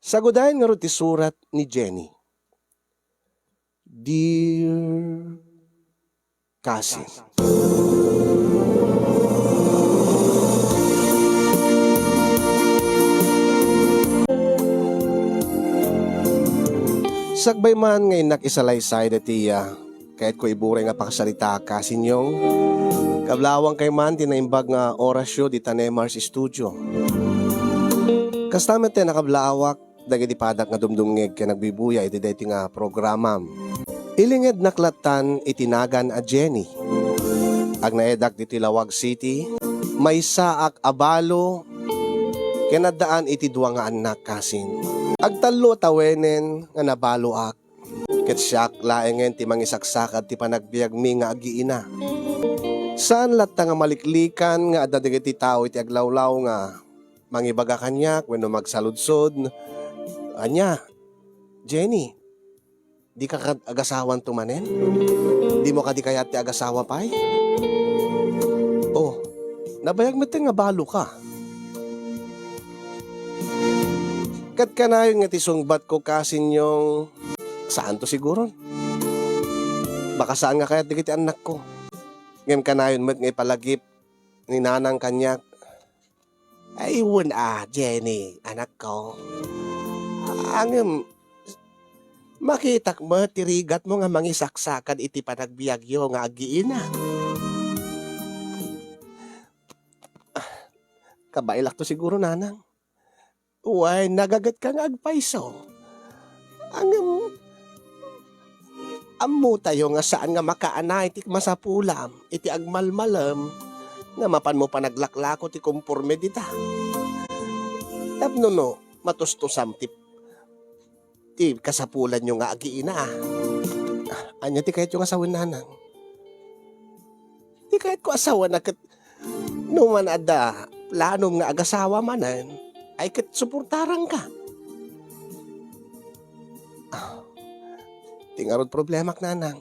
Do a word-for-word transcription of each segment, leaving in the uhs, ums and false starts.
Sagudayen ngarud ti surat ni Jenny. Dear Cousin. Sakbay man nga innak isalaysay daytoy a, kayatko iburay nga pakasarita, Cousin Yong. Kablaawankayo man ti naimbag nga orasyo dita Nemar's Studio. Kasta met ti nakablaawan dagiti padak nga dumdumngeg ken agbuybuya iti daytoy nga programam. Ilingednak lattan iti nagan a Jenny. Agnaedak ditoy Laoag City, maysaak a balo, ken addaan iti dua nga annak, Cousin. Agtallo a tawenen nga nabaloak, ket siak laengen ti mangisaksakad ti panagbiagmi nga agiina. Saan latta nga maliklikan nga adda dagiti tao iti aglawlaw nga mangibaga kaniak wenno magsaludsod, "Ania, Jenny, dika kad agasawanto manen? Dimo kadi kayat ti agasawa pay? Oh, nabayag met nga baloka." Ket kanayon nga ti sungbatko, Cousin Yong, saanto siguron. Baka saan nga kayat dagiti annakko. Ngem kanayon met nga ipalagip ni nanang kaniak. Ay, wen a, Jenny, anakko. Ngem, makitak met ti rigatmo nga mangisaksakad iti panagbiagyo nga agiina. Ah, kabaelakto siguro, nanang. Wen, nagagetka nga agpayso. Ngem, ammotayo nga saan nga makaanay ti masapulam iti agmalmalem nga mapanmo panaglaklako ti komporme dita. Tapno no, matustusam ti, ti kasapulanyo nga agiina. Ah, ania ti kayatyo nga sawen, nanang? Ti kayatko a sawen a ket no man adda planom nga agasawa manen, ay ket suportaranka. Ah, ti ngarud problemak, nanang,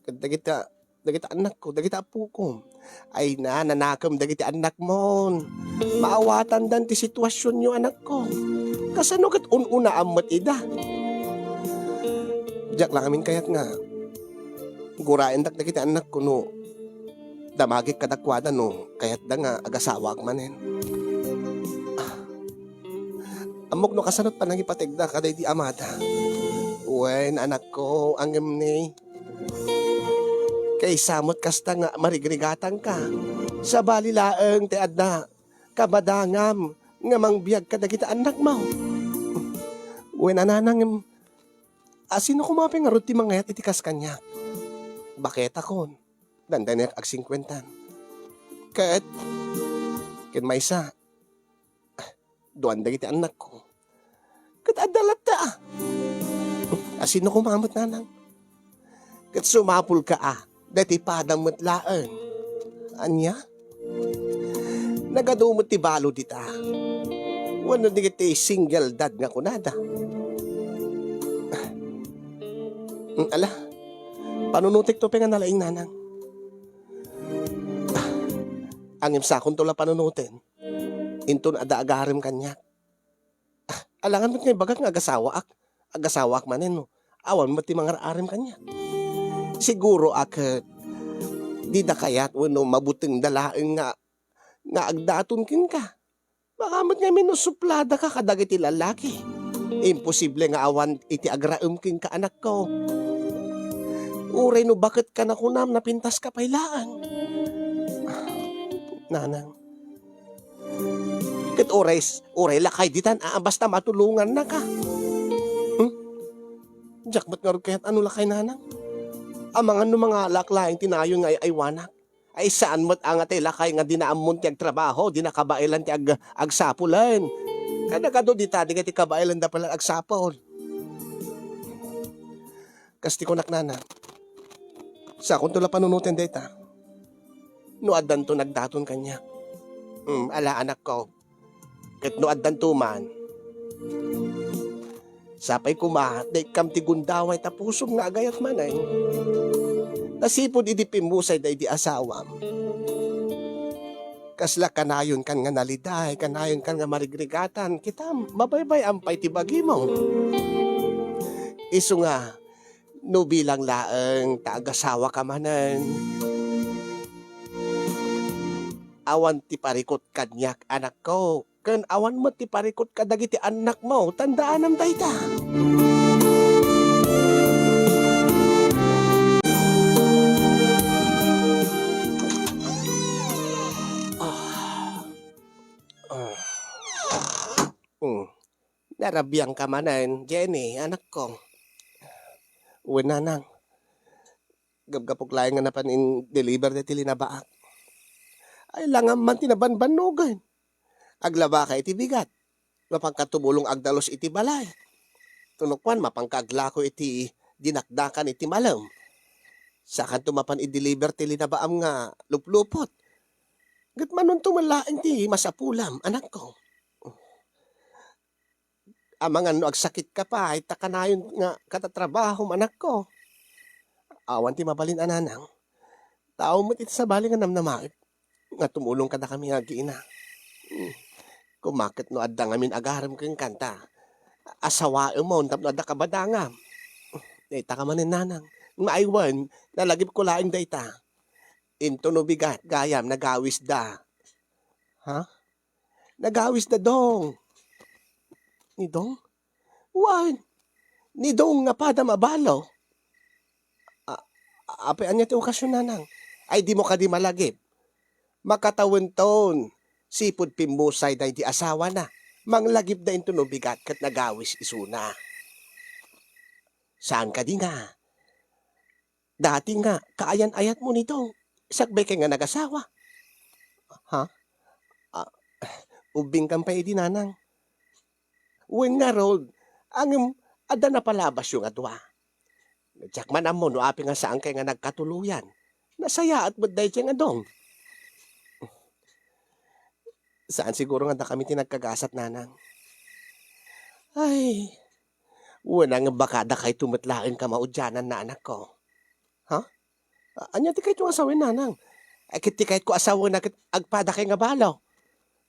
ket dagita, dagita annakko, dagita appoko. Ay na, nanakem dagiti annakmon. Maawatandan ti situasionyo, anakko. Kasano ket un-unaam met ida? Diak la ngamin kayat nga guraendak dagiti annakko no damagek kadakuada no kayatda nga agasawaak manen. Ah, ammok no kasano ti panangipategda kadaydi amada. Wen, anakko, ngem ni, kaysa met kasta nga marigrigatangka, sabali laeng ti adda kamadangam nga mangbiag kadagiti annakmo. Wen, nanang, ngem, asino koma pay ngarud ti mangayat iti kas kaniak? Baketakon, dandaniak agsingkuentan. Ket, ket maysa, duan dagiti annakko. Ket adda latta. Asino koma met, nanang? Ket sumapulka a, daytoy padam met laeng. Ania? Nagadu met ti balo dita. Wenno dagiti single dad nga kunada. Mm, ala, panunotekto pay nga nalaing, nanang. Ah, ngem sakonto la panunoten. Inton adda agarem kaniak. Ah, alangan met nga ibagak nga agasawaak. Agasawaak manen no awan met ti mangar-arem kaniak. Siguro a ket dida kayat wenno mabutengda laeng nga, nga agdaton kenka. Baka met ngamin no supladaka kadagiti lalaki. Imposible nga awan iti agraem kenka, anakko. Uray no baket ka nakunam, napintaska pay laeng. Nanang. Ket uray, uray lakay ditan, a, basta matulongannaka. Hmm? Diak met ngarud kayat a no lakay, nanang. Amangan no mangalaak laeng ti nayon nga ay-aywanak. Ay, saan met a nga ti lakay nga dina ammon ti agtrabaho, dina kabaelan ti ag-, agsapulen. Kadagadu dita, dagiti kabaelanda pay la agsapul. Kas ti kunak, nanang, sakonto la panunoten dayta. No addanto nagdaton kaniak. Hmm, ala, anakko. Ket no addanto man, sapay koma ta ikkam ti gundaway ta pusom nga agayat manen. Ta sipud idi pimmusay daydi asawam, Kasla kanayonkan nga naliday, kanayonkan nga marigrigatan, kita, mabaybay-am pay ti bagimo. Isu nga, no bilang laeng ta agasawaka manen, awan ti parikut kaniak, anakko, ken awan met ti parikut kadagiti annakmo. Tandaanam dayta. Ah. Ah. Hmm. Narabiangka manen, Jenny, anakko. Wen, nanang. Gapgapok laeng nga napan in-deliver daytoy linabaak. Ay, langam man ti nabanbannogen. Aglabaka iti bigat. Mapanka tumulong agdalus iti balay. Tunukuan, mapanka aglako iti dinakdakan iti malem. Sakanto mapan i-deliver ti linabaam nga luplupot. Ket manunto met laeng ti masapulam, anakko. Amangan no agsakitka pay, ta kanayon nga katatrabahom, anakko. Awan ti mabalin a nanang. Tao met iti sabali nga namnamaet nga tumulong kadakami nga agina. Hmm. Koma ket no adda ngamin agarem kenka ta asawaemon tapno adda kabadangam. Dayta ka manen, nanang. Maaywan, nalagipko laeng dayta. Into no bigat, gayam, nagawisda. Ha? Nagawisda, Dong. Ni Dong? Wen, ni Dong nga padam a balo. A-, apay ania ti okasyon, nanang? Ay, dimo kadi malagip. Makatawenton, sipud pimmusay daydi asawana. Manglagipda into no bigat ket nagawis isuna. Saan kadi nga? Dati nga, kaayan-ayatmo ni Dong, sakbay kay nga nagasawa. Ha? Ah, ubbingkan pay idi, nanang. Wen ngarud, ngem adda napalabasyo nga dua. Diak man ammo no apay nga saan kay nga nagkatuloyan. Nasayaat met daytoy nga Dong. Saan siguro nga dakami ti nagkagasat, nanang. Ay, wen, ngem baka dakayto met laeng kamaudiananna, anakko. Ha? A-, ania ti kayatyo nga sawen, nanang? Ay, ket ti kayatko a sawen a ket agpadakay nga balo.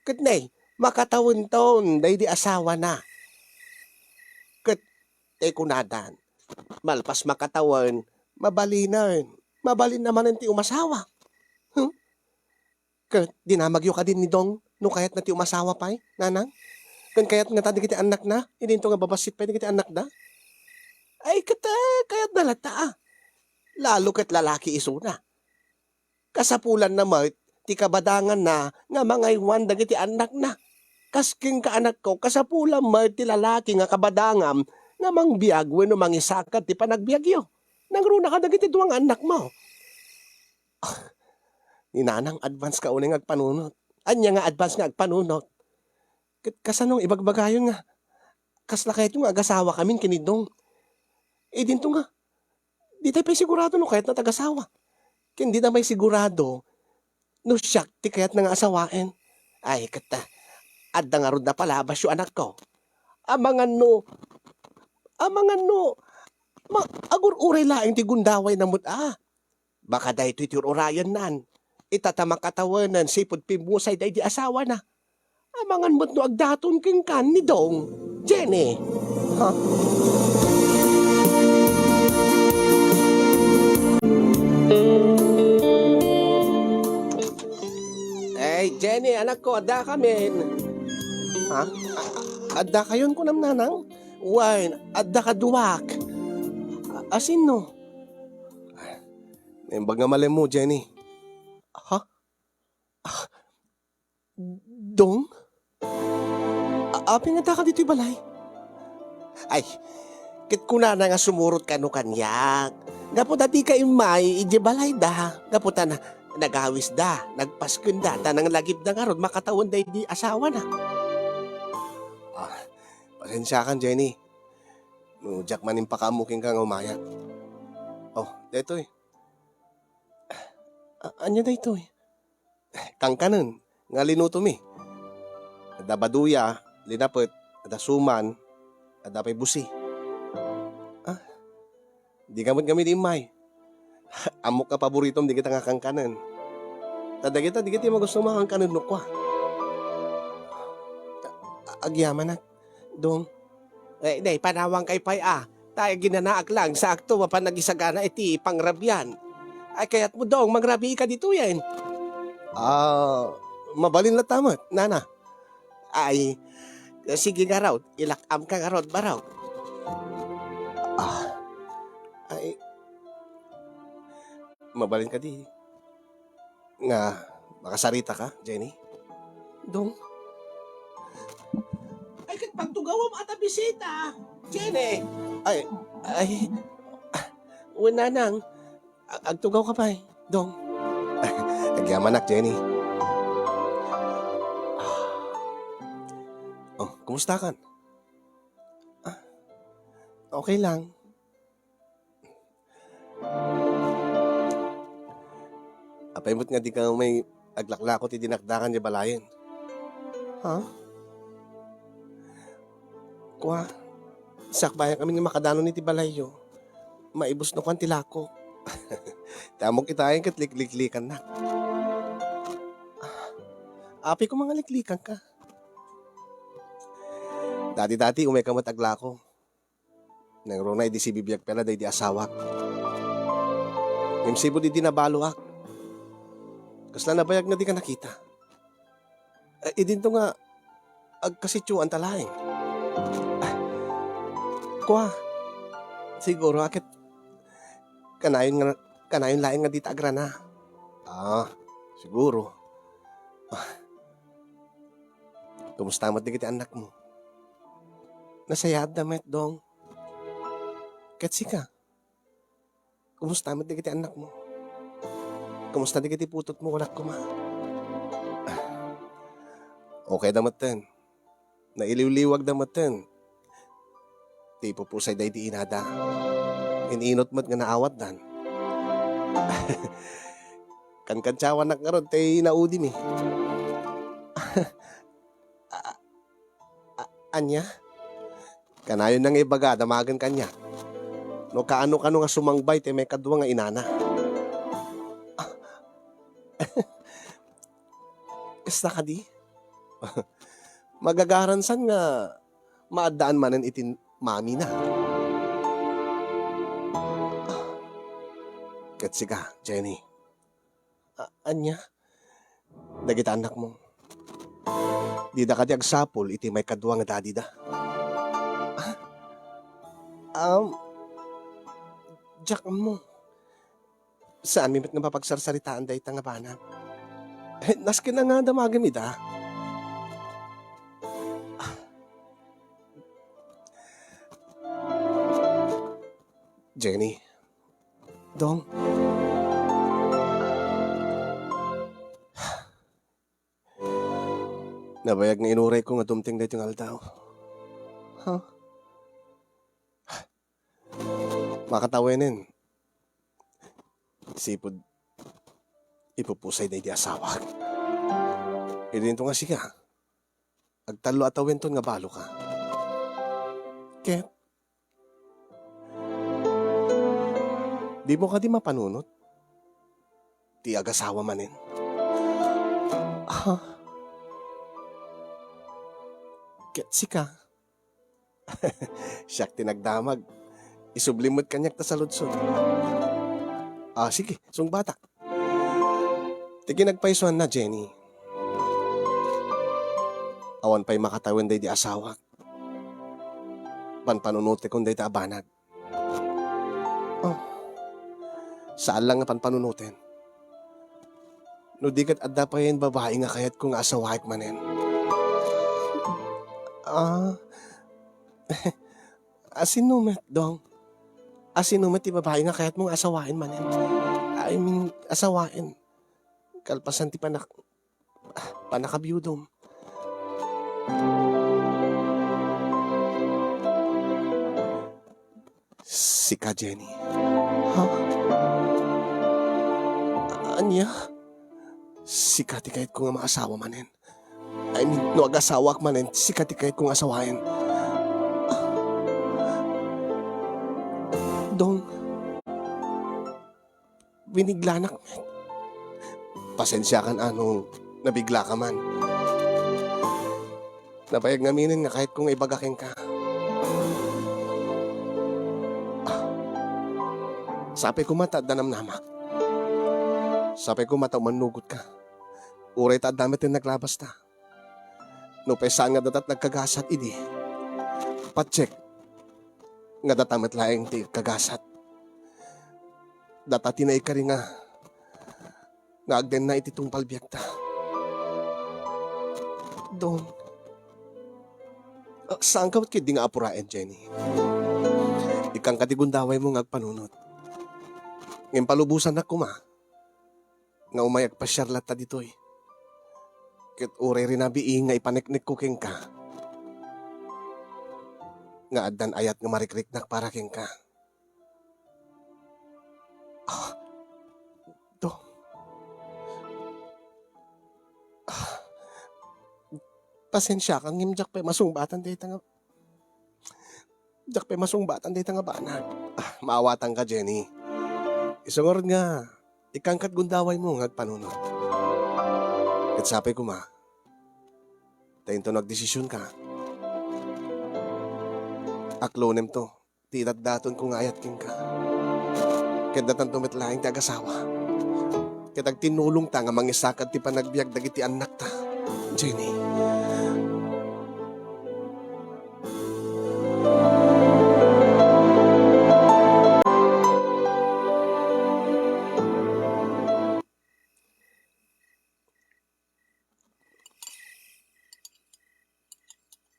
Ket ne, makatawenton daydi asawana. Ket, ti kunadan, malpas makatawen, mabalinen. Mabalin a manen ti umasawa. Hmm? Ket dinamagyo kadi ni Dong no kayatna ti umasawa pay, nanang? Ken kayat ngata dagiti annakna, idinto nga babassit pay dagiti annakda? Ay, ket, ah, kayatna latta, ah. Lalo ket lalaki isuna. Kasapulanna met ti kabadanganna nga mangaywan dagiti annakna. Kas kenka, anakko, kasapulan met ti lalaki nga kabadangam nga mangbiag wenno mangisakad ti panagbiagyo. Nangruna kadagiti dua nga annakmo. Ah, ni nanang, advance ka unay nga agpanunot. Ania nga advance nga agpanunot? Ket kasano ibagbagayon nga kasla kayatyo nga agasawakamin ken ni Dong? Idinto nga, ditay pay sigurado no kayatna ti agasawa. Ken dita pay sigurado no siak ti kayatna nga asawaen. Ay, ket, ah, adda ngarud napalabasyo, anakko. Amangan no, amangan no, ma-, agur-uray laeng ti gundawayna met, ah. Baka daytoy ti ur-urayennan. Ita ta makatawanen sipud pimmusay daydi asawana. Amangan met no agdaton kenkan ni Dong. Jenny. Ha? Ay, Jenny, anakko, adda kamin. Ha? A-, adda kayon, kunam, nanang? Wen, adda kaduak. A-, asinno? Naimbag nga malemmo, Jenny. Ha? Ah, Dong? A-, apay nga addaka ditoy balay? Ay, ket kunana nga sumurot kano kaniak. Gapu ta dika immay idiay balayda. Gapu ta na-, nagawisda, nagpaskenda, ta nanglagipda ngarud makatawen daydi asawana. Ah, pasensiakan, Jenny. No diak man impakaammo kenka nga umayat. Oh, daytoy. A-, ania daytoy? Kankanen nga linutomi. Adda baduya, linapet, adda suman, adda pay busi. Ah, dika met ngamin immay. Ammok nga paboritom dagita nga kankanen. Ta dagita, dagiti magusto makankanenno kua. A-, agyamanak, Dong. Eh, nay, panawankayo pay a. Ta aginanaak lang, saakto mapan agisagana iti pangrabian. Ay, kayatmo, Dong, mangrabiika ditoyen? Ah, mabalin latta met, nana. Ay, sige ngarud, ilak-amka ngarud, barok. Ah, ay, mabalin kadi nga makasaritaka, Jenny? Dong? Ay, ket pagtugawem a ta bisita, Jenny. Ay, ay, ah, wen, nanang, ag-, agtugawka pay, Dong. Agyamanak, Jenny. Oh, kumustakan? Ah, okay lang. Apay met nga dika umay aglaklako ti dinakdakan diay balayen? Ha? Kua, sakbayan amin nga makadanon iti balayyo. Maibus no kuan ti lakok. Ti ammok itayen ket likliklikannak. Ah, apay koma nga liklikanka. Dati-dati, umayka met aglako. Nangruna idi sibibiag pay la daydi asawak. Ngem sipud idi nabaloak, kasla nabayag nga dika nakita. Eh, idinto nga agkasitioanta laeng. Ah, kua, siguro a ket kanayon nga, kanayon laeng nga dita agrana. Ah, siguro. Ah, kumusta met dagiti annakmo? Nasayaatda met, Dong. Ket sika? Kumusta met dagiti annakmo? Kumusta dagiti putotmo, kunak koma? Okayda metten. Nailiwliwagda metten. Ti ipupusay daydi inada. Ininot met nga naawatdan. Kankantsawanak ngarud ti inaudimi. A-, a-, ania? Kanayonna nga ibaga, damagen kaniak. No kaano-kano nga sumangbay ti maikadua nga inana. Kasta kadi? Magagaransan nga maaddaan manen iti mamina. Ket sika, Jenny. A-, ania? Dagiti annakmo. Dida kadi agsapul iti maikadua nga daddyda? Ah? Um, diak ammo. Saanmi met nga mapagsarsaritaan dayta nga banag. Eh, nasken a nga damagem ida. Ah. Jenny. Dong. Nabayag nga inurayko nga dumteng daytoy nga aldaw. Ha? Makatawenen. Sipud ipupusay daydi asawak. Idinto nga sika, agtallo a tawenton nga baloka. Ket, dimo kadi mapanunot ti agasawa manen? Ha? Ket sika? Siak ti nagdamag. Isublim met kaniak ta saludsod. Ah, sige, sungbatak. Ti kinagpaysuanna, Jenny, awan pay makatawen daydi asawak. Panpanunotekon dayta a banag. Oh. Saan lang nga panpanunoten. No di ket adda payen babai nga kayatko nga asawaek manen. Ah. Asino met, Dong? Asino met ti babai nga kayatmo nga asawaen manen? I mean, asawaen. Kalpasan ti panak-, ah, panakabiudom. Sika, Jenny. Ha? Ania? Sika ti kayatko nga maasawa manen. I mean, no agasawaak manen, sika ti kayatko nga asawaen. Dong, biniglanak met. Pasensiakan a no nabigla ka man. Nabayag ngaminen nga kayatko nga ibaga kenka. Ah, sapay koma ta adda namnamak. Sapay koma ta umannugotka. Uray ta adda met ti naglabasta. Nupay saan nga data ti nagkagasat idi, patiek nga data met laeng ti kagasat. Data ti naikari nga, nga agdenna iti tungpal biagta. Dong, ah, saanka met ketdi nga apuraen, Jenny. Ikkanka ti gundawaymo nga agpanunot. Ngem palubosannak koma nga umay agpasiar latta ditoy. Ket uray rinabii nga ipaneknekko kenka nga addan ayat nga marikriknak para kenka. Ah, to. Ah, pasensiakan ngem diak pay masungbatan dayta nga Diak pay masungbatan dayta nga banag. Ah, maawatanka, Jenny. Isu ngarud nga, ikkanka ti gundawaymo nga agpanunot. Ket sapay koma ta inton agdesisionka, aklonemto ti idatdatonko nga ayat kenka. Ket datanto met laeng ti agasawa. Ket agtinnulongta nga mangisakad ti panagbiag dagiti annakta, Jenny.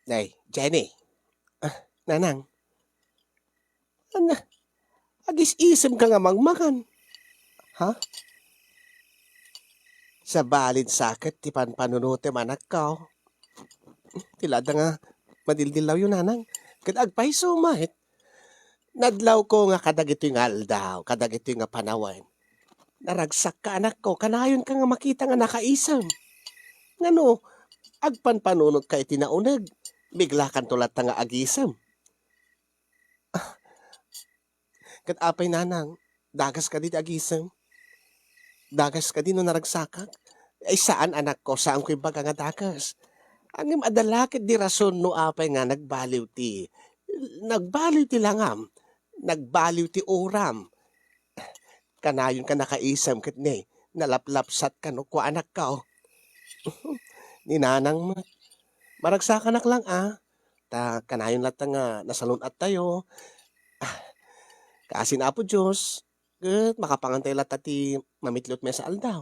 Nay, Jenny. Ah, Nanang. Ania, agis-isemka nga mangmangan? Ha? Sabalin sa ket ti panpanunotem, anakko. Ti la adda nga madildillawyo, Nanang. Ket agpayso met. Nadlawko nga kadagitoy nga aldaw, kadagitoy nga panawen, naragsakka, anakko, kanayonka nga makita nga nakaisem. Ngano, agpanpanunotka iti nauneg, biglakanto latta nga agisem. Ah, ket apay, Nanang, dagas kadi ti agisem? Dagas kadi no naragsakak? Ay, saan, anakko, saanko ibaga nga dagas. Ngem adda la ketdi rason no apay nga nagbaliw ti, nagbaliw ti langam, nagbaliw ti uram. Kanayonka nakaisem ket ne, nalaplapsatka no kua, anakko. Ni Nanang met. Maragsakanak lang, a. Ta kanayon latta nga nasalun-attayo. Ah, kaasi ni Apo Dios, ket makapangantayo latta ti mamitliwet maysa aldaw.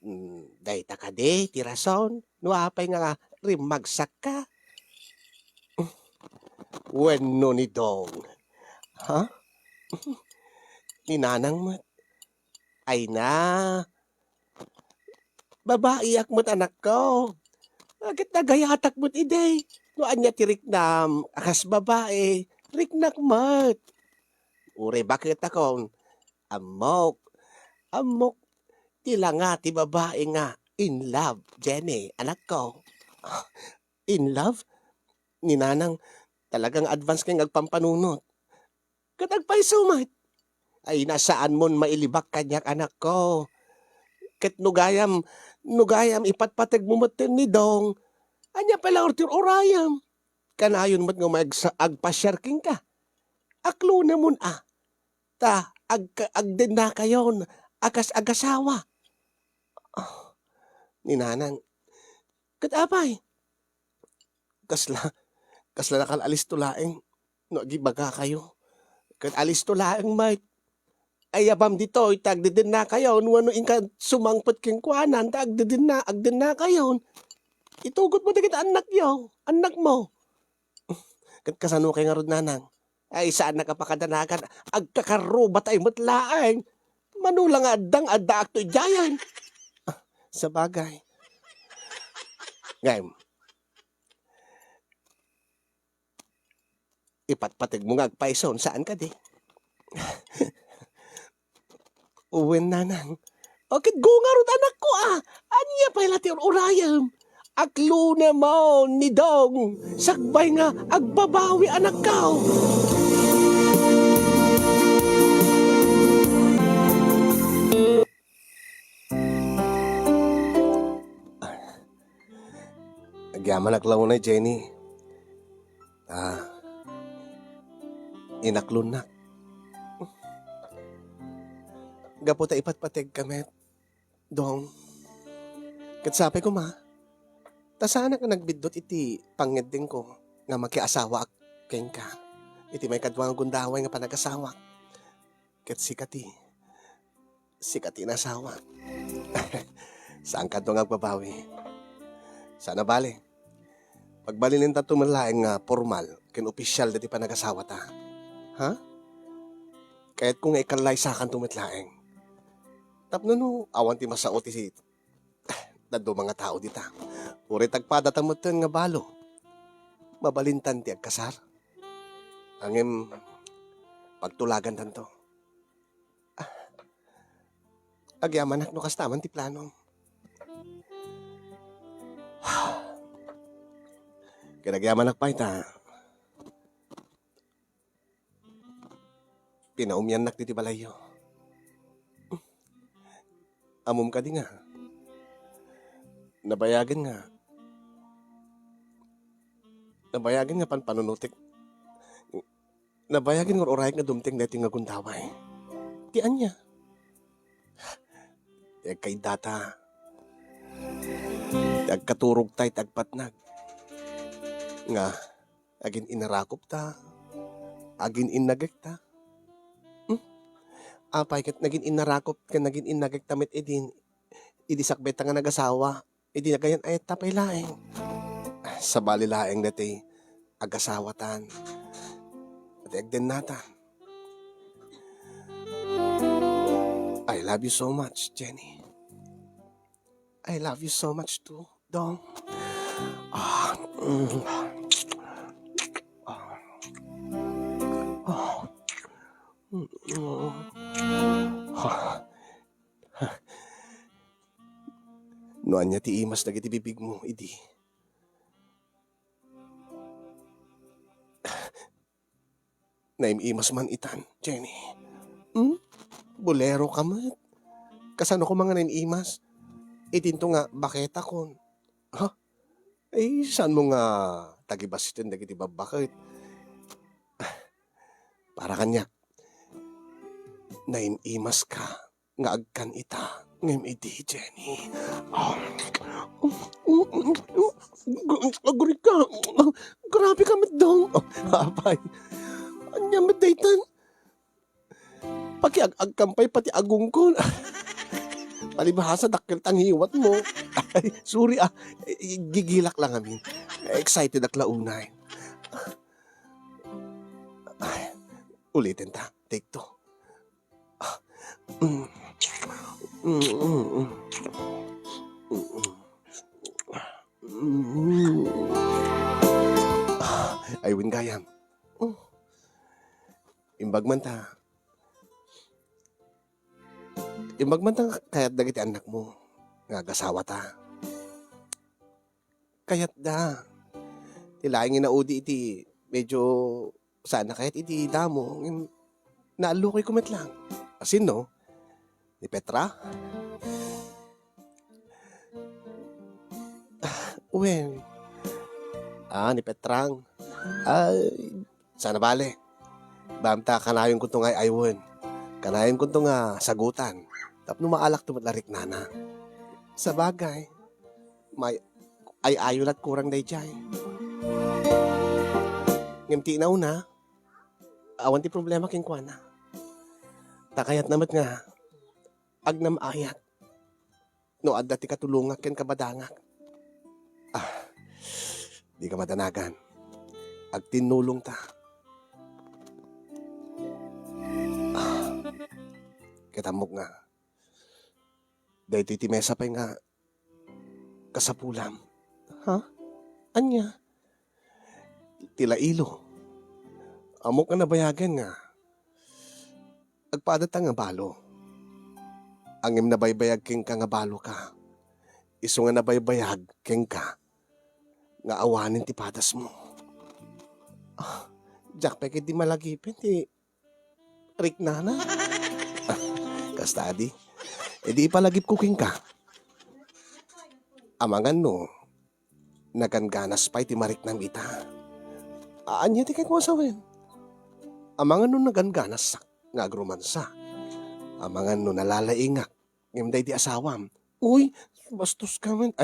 Mm, dayta kadi ti rason no apay nga rimmagsakka? Wenno ni Dong? Ha? Ni Nanang met. Ay na, babaiak met, anakko. Ket nagayatak met idi. No ania ti riknam a kas babai, riknak met. Uray baketakon, ammok. Ammok ti langa ti babai nga in love, Jenny, anakko. In love? Ni Nanang, talaga nga advance kay nga agpampanunot. Ket agpayso met. Ay, na saanmon mailibak kaniak, anakko. Ket no gayam, no gayam ipatpategmo metten ni Dong, ania pay la ti ur-urayem? Kanayon met nga umay agsa-, agpasiar kenka. Aklonemon a. Ta ag-, agdennakayon a kas agasawa. Ah, ni Nanang. Ket apay? Kasla, kasla nakal-alisto laeng no agibagakayo. Ket alisto laeng met. Ayyabam ditoy ta agdedennakayon wenno inka sumangpet kenkuana ta agdedenna-, agdennakayon. Itugotmo dagiti annakyo, annakmo. Ket kasano kay ngarud, Nanang? Ay, saannak a pakadanagan, agkakarrubatay met laeng. Mano la nga addang addaakto idiayen. Ah, sabagay. Ngem, ipatpategmo nga agpayson, saan kadi? Wen, Nanang. O, ket go ngarud, anakko, a. Ania pay la ti ur-urayem? Aklonemon ni Dong. Sakbay nga agbabawi, anakko. Manak la unay, Jenny. Ah, inaklonnak. Gapu ta ipatpategka met, Dong. Ket sapay koma, ta saanak a nagbiddut iti pangngeddengko nga makiasawaak kenka. Iti maikadua nga gundaway nga panagasawak. Ket sika ti, sika ti inasawak. Saankanto nga agbabawi. Saan a bale. Pagbalinentanto met laeng nga pormal ken opisial daytoy panagasawata. Ha? Kayatko nga ikallaysakanto met laeng. Tapno no awan ti masao ti dadduma nga tao dita. Uray ta agpadata metten nga balo. Mabalintan ti agkasar. Ngem, pagtulagantanto. Ah, agyamanak no kasta man ti planom. Ket agyamanak pay ta pinaumyannak ditoy balayyo. Ammom kadi nga nabayagen nga, nabayagen nga panpanunotek, nabayagen nga ur-urayek nga dumteng daytoy nga gundaway. Ti ania? Ti agkaiddata. Ti agkaturogta iti agpatnag. Nga, agin-inarakopta, agin-innagekta. Hmm? Apay ket nagin-inarakop ken nagin-innagekta met idin, idi sakbetta nga nagasawa, idi nagayan-ayatta pay laeng. Sabali laeng daytoy agasawatan, daytoy agdennatan. I love you so much, Jenny. I love you so much too, Dong. Ah, mm. Ah. Ah. Mm, mm. Ah. No ania ti imas dagiti bibigmo idi naim-imas man itan, Jenny. Hmm? Bolero ka met. Kasano koma nga naim-imas? Idinto nga baketakon. Ha? Eh, saanmo nga tagibasiten dagiti babbaket? Para kaniak, naim-imas ka nga agkan ita ngem idi, Jenny. Ah, agurika. Grabe ka met, Dong. Apay. Ania met daytan? Pakiag-agkam pay pati agungkon. Palibhasa, dakkel ta ngiwatmo. Ay, sorry, ah. Eh, gigilak lang amin. Excited ak la unay. Ay, uliten ta. Take two. Ay, wen gayam. Oh. Imbag man ta. Imbag man ta kayat dagiti annakmo nga agasawata. Kayatda. Ti laeng nga inaudi iti medyo saan a kayat iti damo, ngem naallukoyko met lang. Asin, no? Ni Petra? Ah, wen. Ah, ni Petrang. Ay, saan a bale. Baam ta kanayonkonto nga ay-aywen. Kanayonkonto nga sagutan. Tapno maalakto met la riknana. Sabagay, may ay-ayo lat kurang daydiay. Ngem ti inauna, awan ti problema kenkuana. Ta kayatna met nga agnam-ayat no adda ti katulongak ken kabadangak. Ah, dika madanagan. Agtinnulongta. Ah, ket ammok nga daytoy ti mesa pay nga kasapulam. Ha? Ania? Ti lailo. Ammok nga nabayagen nga agpadata nga balo. Ngem nabaybayag kenka nga balo ka. Isu nga nabaybayag kenka nga awanen ti padasmo. Ah, diak pay ketdi malagipen ti riknana. Kasta di. Idi ipalagipko kenka. Amangan no Nagangganas pay ti mariknam ita. Ania ti kayatmo a sawen? Amangan no nagangganassak nga agromansa. Amangan no nalalaingak ngem daydi asawam. Uy, bastoska met.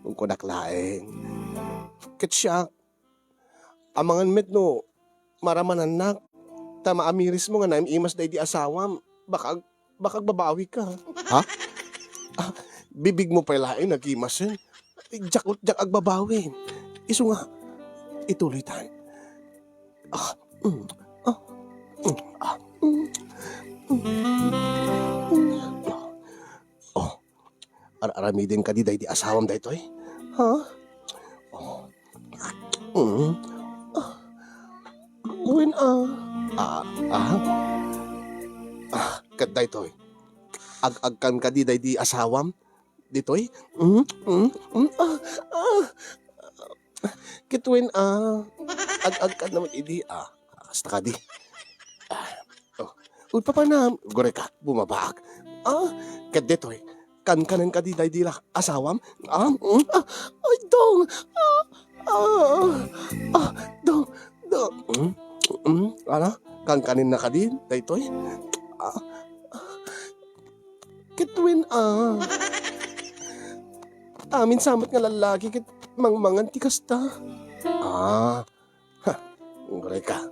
Kunkunak laeng. Ket siak, amangan met no maramanannak, ta maamirismo nga naim-imas daydi asawam. Baka ag-, baka agbabawika. Ha? Ah, bibigmo pay laeng nagimasen. Diak, diak agbabawi. Isu nga, ituloytan. Ah, mm, ah, mm, ah, mm, mm. Oh, ar-aramiden kadi daydi asawam daytoy? Ha? Oh. Mm. Ah. Wen, ah. Ah, ah. Ah, ket daytoy. Ag-agkan kadi daydi asawam? Ditoy? Mm, mm, mm, ah, ah. Ket wen, ah, ag-agkan naman idi, ah. Kasta kadi. Ah, oh. Uy, papanam, gureka, bumabaak. Ah, ket ditoy, kankanen kadi daydi la asawam? Ah, mm, ah, ay, dong, ah, ah, ah, dong, dong, mm, mm, ala, kankanen na kadi daytoy? Ah, ah. Ket wen, ah. Amin sa met nga lallaki ket mangmangan ti kasta. Ah. Ha, gureka.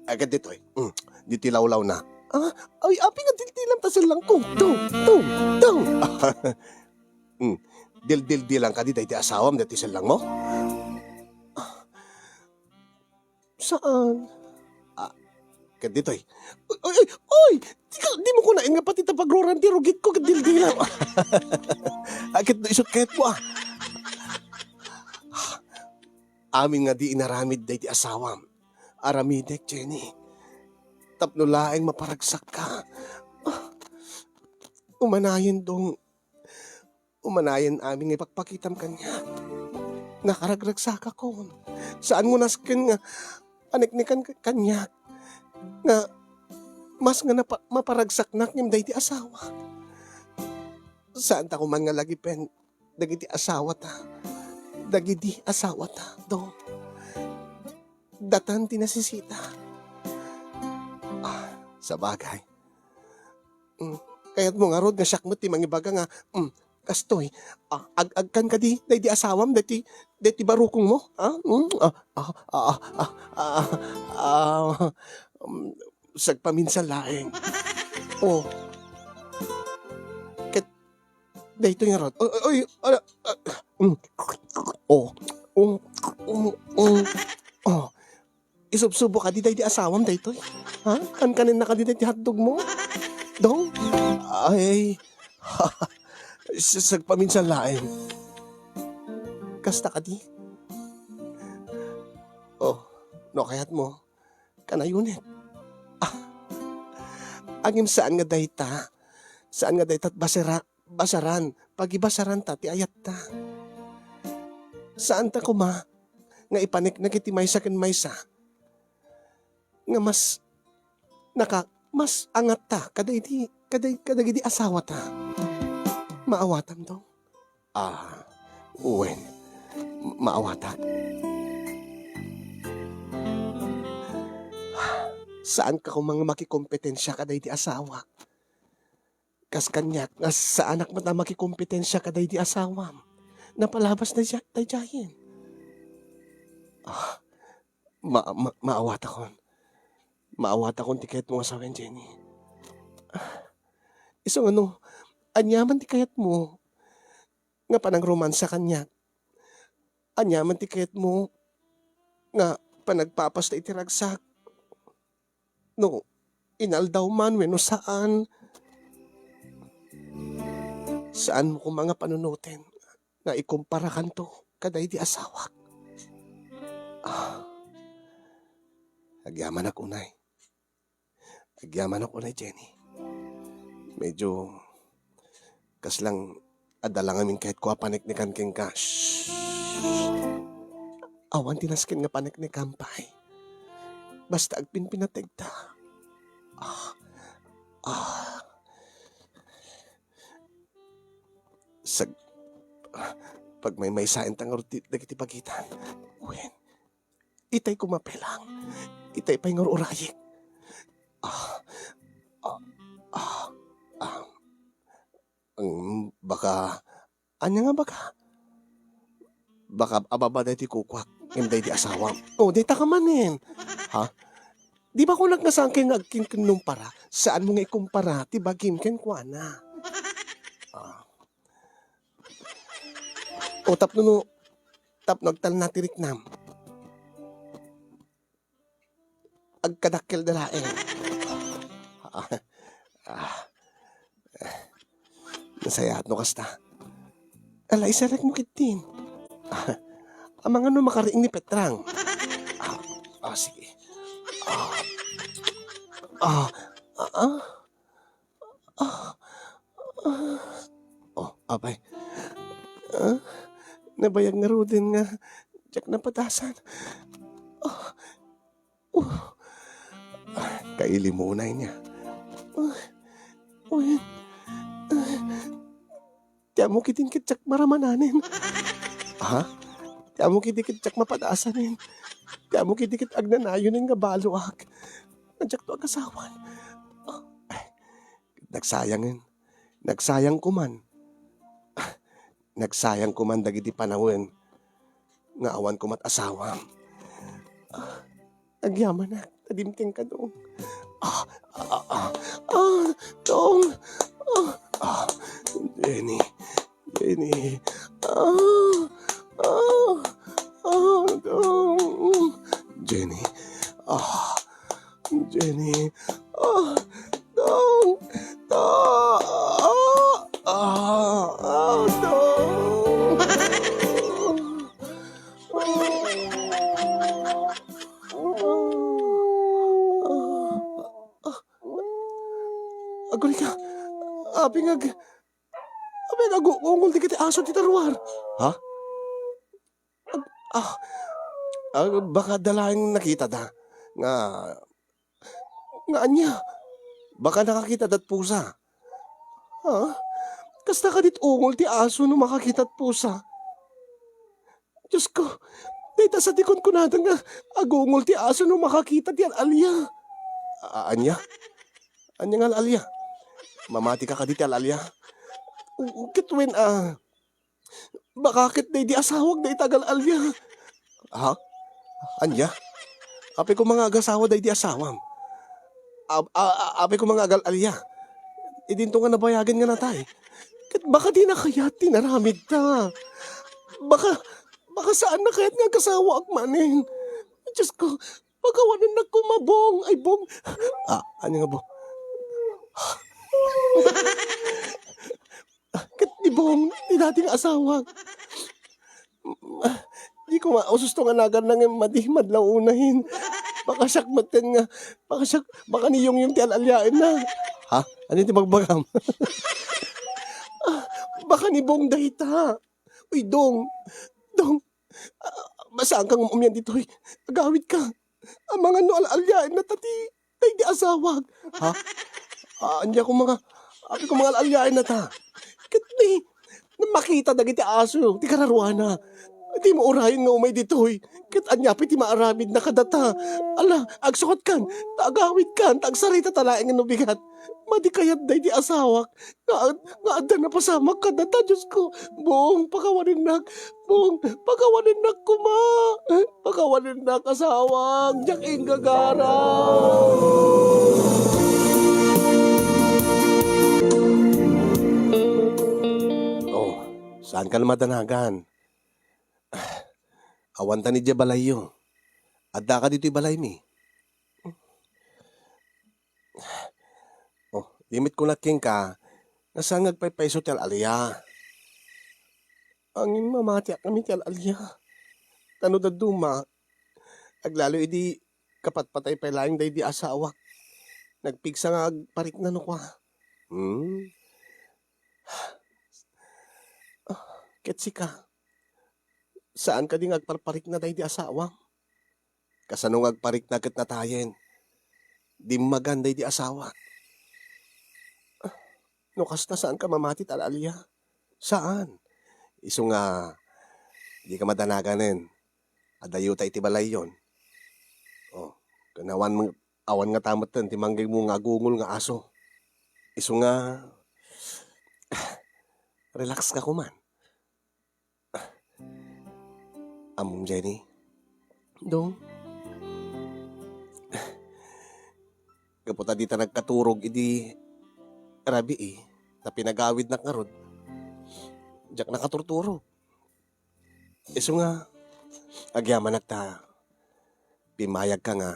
Ay, ket ditoy. Mm, ditoy lawlawna. Ah, ay, apay nga dildilem ta sellangko. Dong, dong, dong. Mm, dildildilang kadi daydi asawam daytoy sellangmo? Saan? Ah, ket ditoy. Oy, oy, oy, oy! Di ka, dimo kunaen nga pati ta pagroran ti rugitko ket dildilem. Ah, ket no isut kayatmo, ah. Amin nga di inaramid daydi asawam. Aramidek, Jenny. Tapno laeng maparagsakka. Ah, umanayen, dong. Umanayen amin nga ipakpakitam kaniak. Nakaragragsakakon. Saanmo nasken nga paneknekan ka-, kaniak nga mas nga napa-, maparagsaknak ngem daydi asawak. Saanta koma nga lagipen dagiti asawata. Dagidi asawata, dong. Datan ti nasisita. Ah, sabagay. Mm, kayatmo ngarud nga siak met ti mangibaga nga, mm, kastoy, ah, ag-agkan kadi daydi asawam, daydi, daydi barukongmo? Ah, mm, ah, ah, ah, ah, ah, ah, ah, mm, sagpaminsan laeng. Oh. Ket daytoy ngarud. Oy, oy, oy, ala, ah, mm. Oh. Oh, oh, oh. Oh. Isubsubo kadi daydi asawam daytoy? Ha? Kankanenna kadi daydi hotdogmo? Dong? Ay. Sa-, sagpaminsan laeng. Kasta kadi? Oh, no kayatmo, kanayon met. Ah. Ngem saan nga dayta. Saan nga dayta basera-, basaran, pagibasaranta ti ayatta. Saanta koma nga ipaneknek iti maysa ken maysa nga mas naka-, mas angatta kadaydi, kaday-, kadagidi asawata. Maawatam, dong? Ah, wen, maawatak. Saanka koma nga makikompetensia kadaydi asawak. Kas kaniak nga saanak met a makikompetensia kadaydi asawam. Napalabas daydi-, daydiayen. Ah, ma-, ma-, maawatakon. Maawatakon ti kayatmo nga sawen, Jenny. Ah, isu nga no, aniaman ti kayatmo nga panangromansa kaniak. Aniaman ti kayatmo nga panagpapasta iti ragsak. No inaldaw man wenno saan, saanmo koma nga panunoten nga ikumparakanto kadaydi asawak. Ah, agyamanak unay. Agyamanak unay, Jenny. Medyo kaslang adda la ngamin kayatko a paneknekan kenka. Shh! Awan ti nasken nga paneknekan pay. Basta agpinpinategta. Ah, ah. Sag-, Pagmaymaysaenta ngarud ti, dagiti bagitan. Wen, itay koma pay lang. Itay pay ngarud urayek. Ah, ah, ah, ah. Mm, baka, ania nga baka? Baka ababa daytoy kukuak, ngem daydi asawam. Oh, dayta ka manen. Ha? Di ba kunak nga saan kayo nga agkinkinnumpara? Saanmo nga ikumpara ti bagim kenkuana? Ah. O tapno no, tapno agtalna ti riknam. Agkadakkel da laeng. Ah, ah. Nasayaat no kasta. Ala, isarek mo kitdin. Ah, amangan no makariing ni Petrang. Ah, ah, sige. Ah, ah, ah, ah. Ah, ah. Oh, apay. Ah, nabayag ngaruden nga diak napadasan. Ah, oh. Ah, kailimunay niya. Ah, wen. Ah, ti amok idin ket diak maramananen. Ha? Ti amok idi ket diak mapadasanen. Ti amok idi ket agnanayonen nga baloak. Nga diakto agasawan. Ah, ay, nagsayangen. Nagsayang koman. Ah, nagsayang koman dagiti panawen nga awan komat asawam. Ah, agyamanak, ta dimteng ka, Dong. Ah, ah, ah, ah, Dong. Ah, ah, Jenny, Jenny. Ah, ah, ah, Dong. Jenny. Ah, Jenny. Ah, Dong. Da-, ah, ah, ah, Dong. Ah, ah, ah. Agurika. Apay nga ag-, apay nga ag-ungol dagiti aso ti taruar? Ha? Ag-, ah, ah, baka adda laeng nakitada nga, nga ania? Baka nakakitada ti pusa. Ha? Kasta kadi ti ungol ti aso no makakita ti pusa? Diosko, dayta sa ti kunkunada nga agungol ti aso no makakita ti al-alia. A-, ania? Ania nga al-alia? Mamati ka kadi ti al-alia? U-, ket wen a, baka ket daydi asawak dayta nga al-alia. Ha? Ania? Apay koma nga agasawa daydi asawam? Ap-, a-, a-, apay koma nga agal-alia? Idinto nga nabayagen nga natay. Ket baka dina kayat ti naramidta. Baka, baka saanna kayat nga agasawaak manen. Diosko, pakawanennak koma, Bong. Ay, Bong. Ah, ania nga, Bong? Ah, ket ni Bong, ti dati nga asawak. Ah, di ko maususto nga naganna nga madi madlaw unayen. Baka siak metten nga, baka siak, baka ni Yongyong ti al-aliaenna. Ha? Ania ti bagbagam? Ah, baka ni Bong dayta. Uy, Dong. Dong. Ah, saan ka nga um-umian ditoy? Agawid ka. Amangan no al-aliaenna ta ti, daydi asawak. Ha? Ah, ania koma nga, apay koma nga al-aliaenna ta? Ket ni, makita dagiti aso ti kararuana. Dimo urayen nga umay ditoy. Ket ania pay ti maaramidna kadata? Ala, agsukatkan, ta agawidkan, ta agsarita ta laeng no bigat. Madi kayat daydi asawak. Nga, nga adda napasamak kadata, Diosko. Bong, pakawanennak. Bong, pakawanennak koma. Pakawanennak, asawak. Diak inggagara. Oh, saan ka na madanagan? Awan ta ni dia balayyo. Adda ka ditoy balaymi? Oh, di met kunak kenka, nga saan nga agpaypayso ti al-alia. Ngem mamatiak ngamin ti al-alia. Ta no dadduma, aglalo idi kapatpatay pay laeng daydi asawak. Nagpigsa nga agparikna no kua. Hmm? Ah, ket sika, saan kadi nga agparparikna daydi asawam? Kasano nga agparikna ket natayen? Dimmagan daydi asawak. Ah, no kasta, saan ka mamati ti al-alia? Saan? Isu nga, Dika madanaganen. Adayota iti balayyon. Oh, ken awan, awan ngata metten ti manggegmo nga agungol nga aso. Isu nga, relax ka koman. Ammom, Jenny? Dong? Gapu ta dita nagkaturog idi rabii, ta pinagawidnak ngarud. Diak nakaturturog. Isu nga, agyamanak ta pimmayagka nga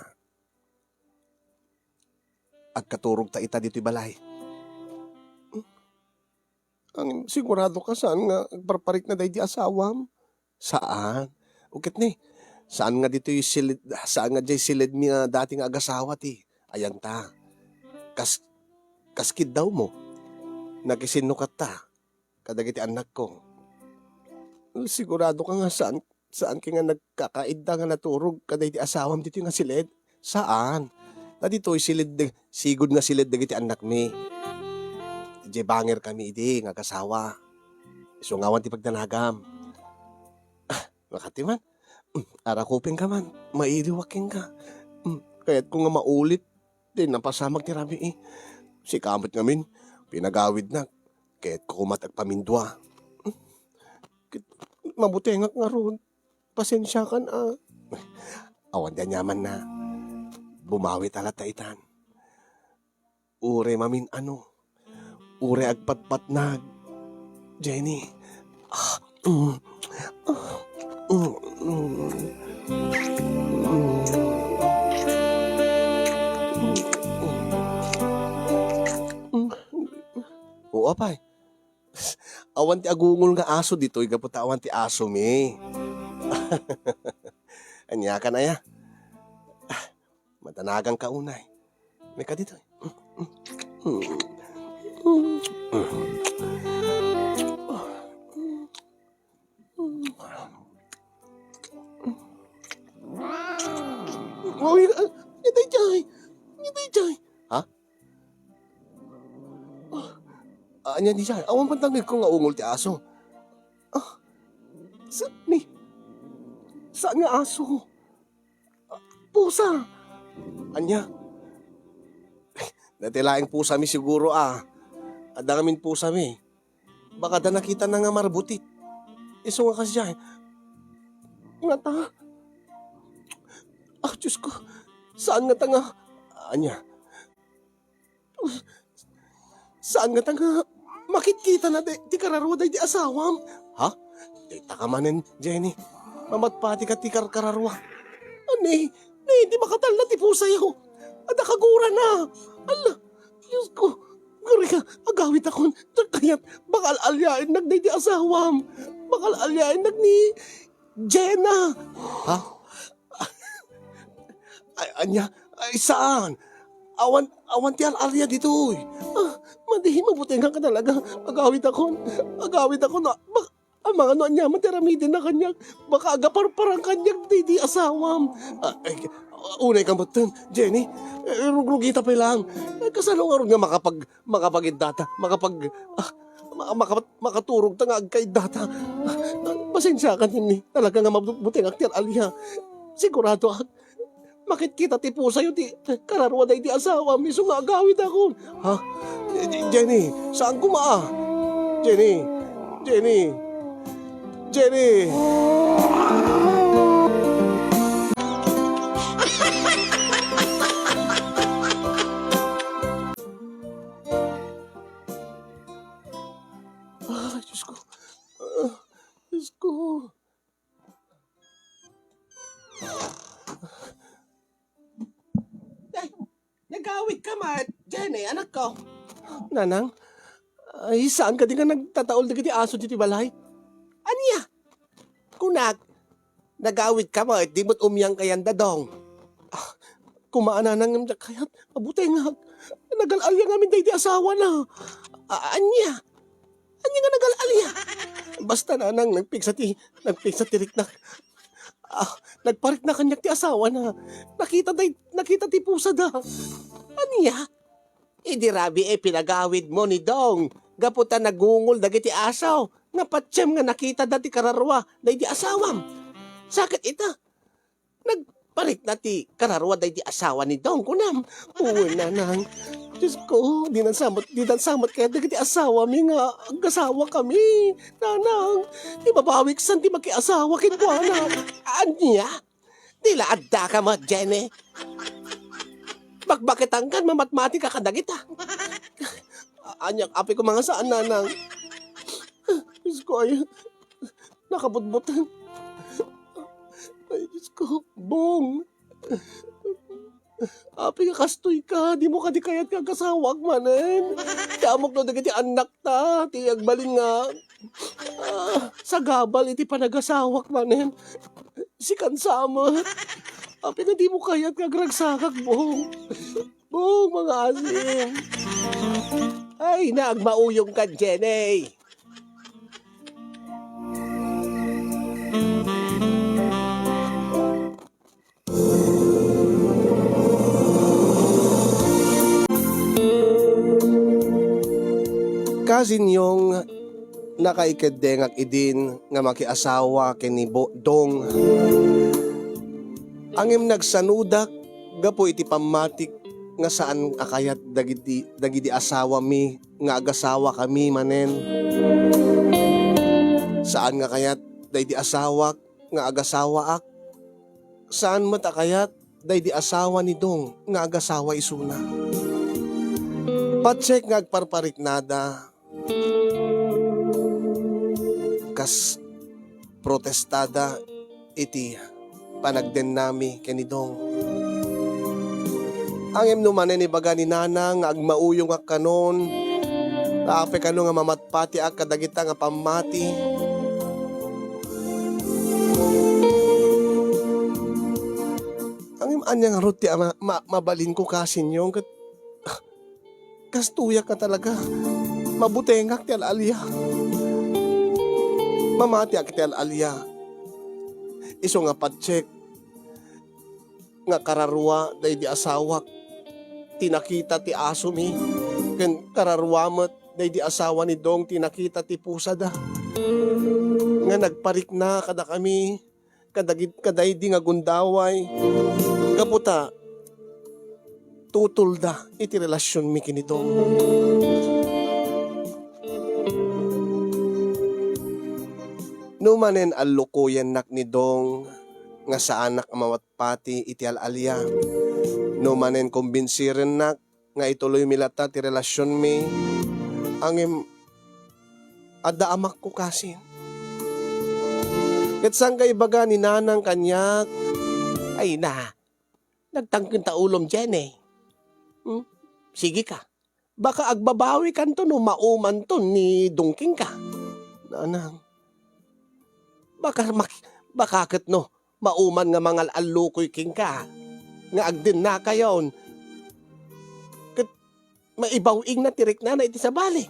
agkaturogta ita ditoy balay. Ang sigurado ka saan nga agparparikna daydi asawam? Saan? Uket ni, saan nga ditoy silid, saan nga jay silid mi nga dati nga agasawa ti, ayan ta. Kas, kas kiddawmo. Nakisinno katta kadagiti annakko. Sigurado ka nga saan, saan ka nga nagkakaidda nga naturog kadagiti asawam ditoy nga silid? Saan. Ta ditoy silid, sigud nga silid dagiti annakmi. Idiay bangir kami idi nga agasawa. Isu nga awan ti pagdanagam. Ah, makati man. Mm, arakupeng ka man. Mailiwak kenka. Mm, kayatko nga maulit ti napasamak ti rabii. Sika met ngamin, pinagawidnak. Kayatko koma ti agpamindua. Ket mabutengak ngarud. Pasensiakan a. Awan ti aniamanna. Bumawita latta itan. Uray mamin-ano. Uray agpatpatnag. Jenny. Ah, mm. Ah, mm, mm. Mm. Oo, apay. Awan ti agungol nga aso ditoy gapu ta awan ti asomi. Ania kan aya? Ah, madanagan ka unay. Mika ditoy. Uy, ah, nia daydiay. Nia daydiay. Ha? Ah, ania daydiay? Awan pantangedko nga ungol ti aso. Ah, saan ni? Saan nga aso? Ah, pusa. Ania? Dati laeng pusami siguro, ah. Adda ngamin pusami. Baka da nakitana nga marbutit. Isu nga kasdiay. Ngata? Ah, Diyos ko. Saan ngata nga? Ania? Saan ngata nga makitkitana ti, ti kararua daydi asawam? Ha? Dayta ka manen, Jenny. Mamatpatika ti karkararua. Ani, ni, di makatalna ti pusayo. Adda kagurana. Ala, Diyos ko. Guri ka, agawidakon. Kayat, baka al-aliaennak daydi asawam. Baka al-aliaennak ni Jenna. Ha? Ay, ania? Ay, saan? Awan, awan ti al-alia ditoy. Ah, madi, mabutengak talaga. Agawidakon. Agawidakon. Ah, bak-, amangan no aniaman ti aramidenna kaniak. Baka agaparparang kaniak daydi asawam. Ah, ay, unay ka metten, Jenny. Eh, rugrugita pay lang. Eh, kasano ngarud nga makapag-, makapagiddata? Makapag-, ah, ma-, maka-, makaturogta nga agkaiddata. Ah, pasensiakan, Jenny. Talaga nga mabutengak ti al-alia. Siguradoak. Makitkita ti pusayo ti kararua daydi asawam isu nga agawidakon. Ha? Jenny, saan koma, ah? Jenny, Jenny, Jenny. Ah, Diyos ko. Ah, Diyos ko. Ay, nagawid ka met, Jenny, anakko. Nanang, ay, saan kadi nga nagtataol dagiti aso ditoy balay? Ania? Kunak, nagawid ka met, di met umiang kayan dadong. Ah, kumaa, Nanang, ngem diak kayat, mabutengak. Nagal-alia ngamin daydi asawana. Ah, ania? Ania nga nagal-alia? Basta, Nanang, nagpigsa ti, nagpigsa ti riknak. Ah, nagparikna kaniak ti asawana. Nakita day, nakita ti pusada. Ania? Idi rabii pinagawidmo ni Dong, gapu ta nagungol dagiti aso. nga patiem nga nakitada ti kararua daydi asawam. Sa ket ita, nagparikna ti kararua daydi asawa ni Dong, kunam. Wen, nanang. Diosko, dinan sa met, dinan sa met kayat dagiti asawami nga agasawakami. Nanang, ibabawik san ti makiasawa kenkuana. Ania? Di la addaka met, Jenny. Bakbaketankan, mamatmatika kadagita. Aniak, apay ko nga saan, nanang. Diosko, ay, nakabutbuteng. Ay, Diosko, Bong. Apay nga kastoyka, dimo kadi kayat nga agasawak manen. Ti ammok no dagiti annakta, ti agbalin nga, ah, sagabal iti panagasawak manen. Sikan sa met. Apay nga dimo kayat nga agragsakak, Bong. Bong, mga asim. Ay, naagmauyongka, Jenny. Kasin Yong, nakaikeddengak idin nga makiasawa ken ni Bo-, Dong. Ngem nagsanodak gapu iti pammatik nga saan a kayat dagiti, dagidi asawami nga agasawakami manen. Saan nga kayat daydi asawak nga agasawaak. Saan met a kayat daydi asawa ni Dong nga agasawa isuna. Patiek nga agparpariknada kas protestada iti panagdennami ken ni Dong. Ngem no manen ibaga ni Nanang nga agmauyongak kanon, ta apay kano nga mamatpatiak kadagita nga pammati. Ngem ania ngarud ti ama-, ma-, mabalinko, Kasin Yong, ket kastoyak nga talaga. Mabutengak ti al-alia. Mamatiak ti al-alia. Isu nga patiek nga kararua daydi asawak ti nakita ti asomi, ken kararua met daydi asawa ni Dong ti nakita ti pusada nga nagparikna kadakami kadagit-, kadaydi nga gundaway, gapu ta tutulda iti relasionmi ken ni Dong. No manen allukoyennak ni Dong nga saanak a mamatpati iti al-alia, no manen kumbinsirennak nga ituloymi latta ti relasionmi, ngem adda amakko, Kasin. Ket sangka ibaga ni Nanang kaniak, "Ay na, nagtangkenta ulom, Jenny. Hmm? Sige ka. Baka agbabawikanto no maumanto ni Dong kenka." "Nanang, baka mak-, baka ket no mauman nga mangal-allukoy kenka nga agdennakayon, ket maibaw-ingna ti riknana iti sabali.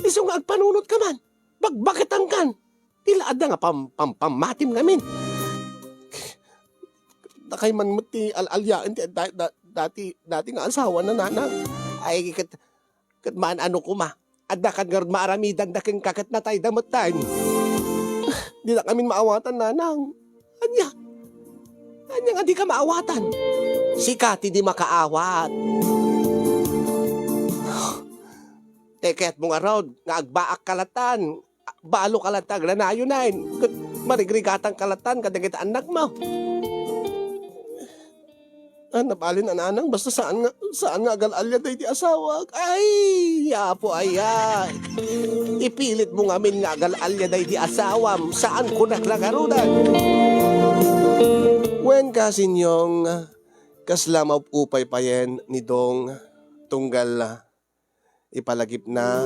Isu nga agpanunotka man, bakbaketankan. Ti la adda nga pam-, pam-, pammatim ngamin. Dakay man met ti al-aliaen ti da-, da-, dati, dati nga asawana, Nanang. Ay, ket, ket maan-ano koma. Adda kan ngarud maaramidanda kenka ket natayda metten. Dinak ngamin maawatan, Nanang. Ania? Ania nga dika maawatan? Sika ti di makaawat. Ti kayatmo ngarud nga agbaakka latan, baloka latta agnanayon, ket marigrigatangka latan kadagiti annakmo. Ah, nabalin a, Nanang, basta saan nga, saan nga agal-alia daydi asawak. Ay, Apo, aya. Ipilitmo ngamin nga agal-alia daydi asawam, saan kunak la ngaruden. Wen, Kasin Yong, kasla maupupaypayen ni Dong, tunggal ipalagipna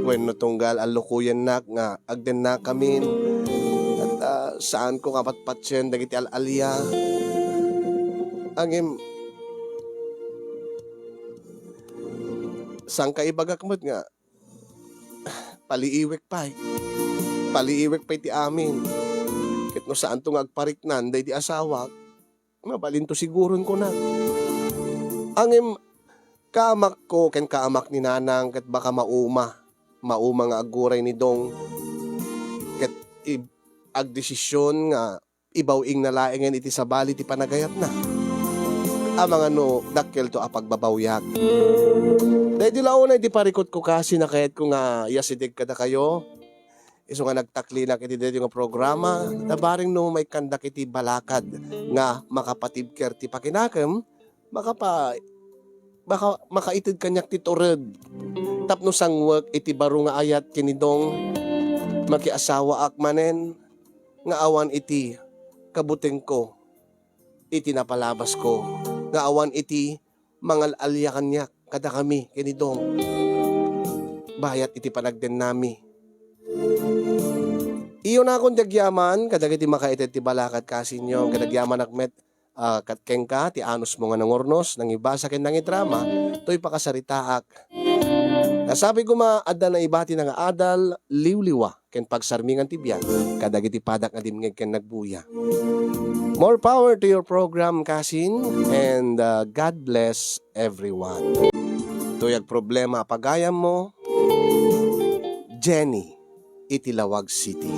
wenno tunggal allukoyennak nga agdennakamin, ket, ah, saanko nga patpatien dagiti al-alia. Ngem, sangka ibagak met nga paliiwek pay. Paliiwek pay ti amin. Ket no saanto nga agpariknan daydi asawak, mabalinto siguron, kunak. Ngem kaamakko ken kaamak ni Nanang ket baka mauma. mauma nga aguray ni Dong ket i-, agdesisyon nga ibaw-ingna laengen iti sabali ti panagayatna. Amangan no dakkelto a pagbabawiak. Daydi la unay ti parikutko, kasin, a kayatko nga iyasideg kadakayo. Isu nga nagtaklinak iti daytoy nga programa, nabareng no maikkandak iti balakad nga makapatibker ti pakinakem, makapa-, maka-, makaited kaniak ti tured tapno sangwek iti baro nga ayat ken ni Dong. Makiasawaak manen nga awan iti kabutengko iti napalabasko, nga awan iti mangal-alia kaniak kadakami ken ni Dong bayat iti panagdennami. Iyunakon ti agyaman kadagiti makaited ti balakad, kasinyo, ket agyamanak met, ah, ket kenka ti anusmo nga nangurnos, nangibasa ken nangidrama toy pakasaritaak. Nasabi koma, adda naibatina nga adal, liwliwa, ken pagsarmingan ti biag kadagiti padak nga dimngeg ken nagbuya. More power to your program, kasin, and, uh, God bless everyone. Toy agproblema a pagayammo, Jenny iti Laoag City.